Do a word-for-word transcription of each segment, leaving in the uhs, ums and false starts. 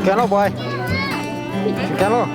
Hello, boy. Hello.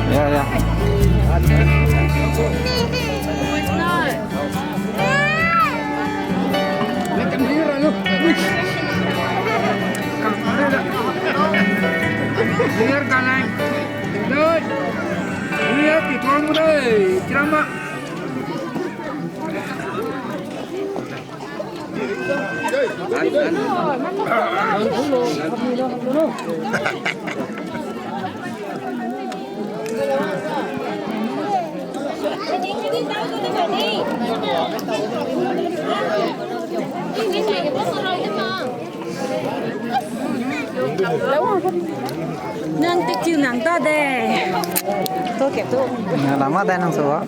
Ya, ya. Nang tekiu nang tade. To ke to. Lama dai nang suwa.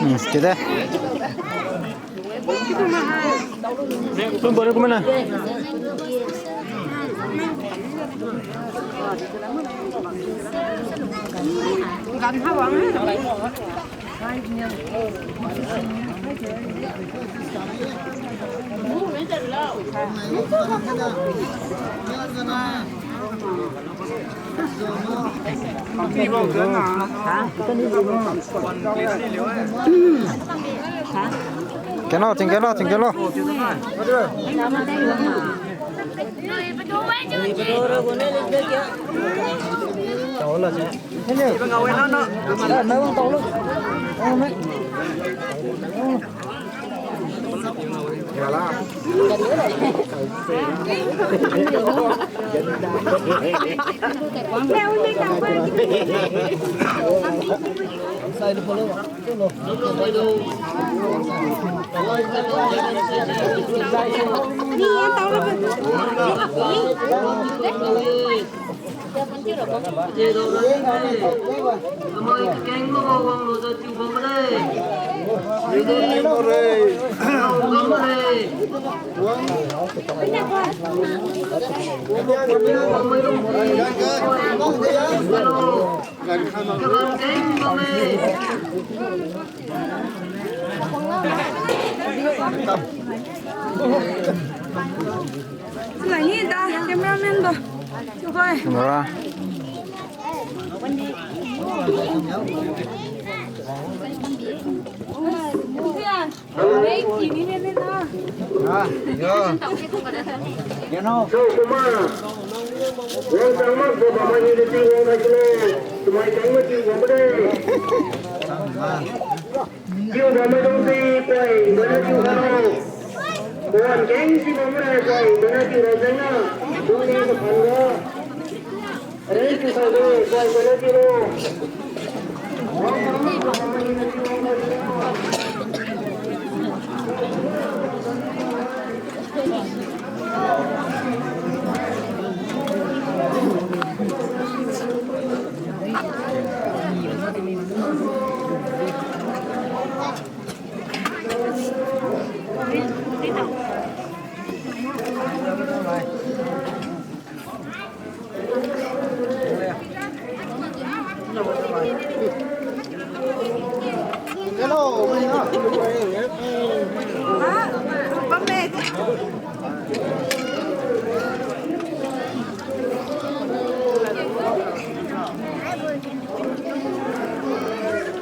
Hmm, kide. Kum bare kumna. Keno, ching keno, ching keno. Sila ni da, cameraman do. Chukoi. Camera. Ah, yo. Yo no. So, kuma. Wang tangmak bo bamani deti wang kajine. Tumai tangmak ti wang bade. Tiu bamai dong si koi, bana tiu bamai. Kuan keng si bamai koi, bana tiu bamai na. Dong ni ko phan ga. Arei tiu sa de, koi, bana tiu lo.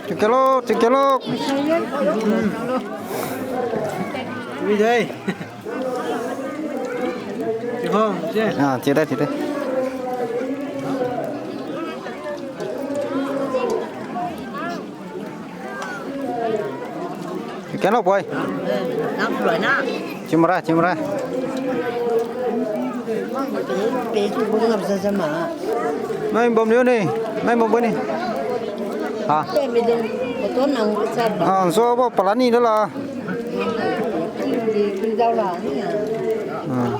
Chukelo, chukelo. Ui dai. Chiu ho, che. Ah, chiu dai, chiu dai. Chiu kelo poi. Nang puloi na. Chiu mara, chiu mara. Pe chiu bung ngap sa sa ma. Mai bom liu ni. Mai bom bom ni. Ha. Pe mi dong. Ko ton nang sa ba. Ah, so bo palani dala. Di, di, di dau la ni ya. Ah.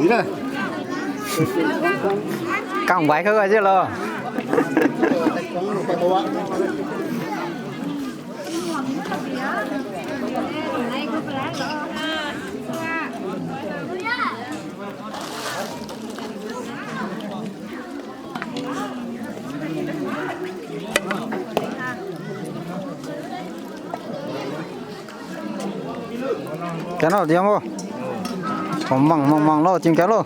Ira. Kang bai kha ga je lo. Keno diang o. Mang mang mang lo, ching kelo.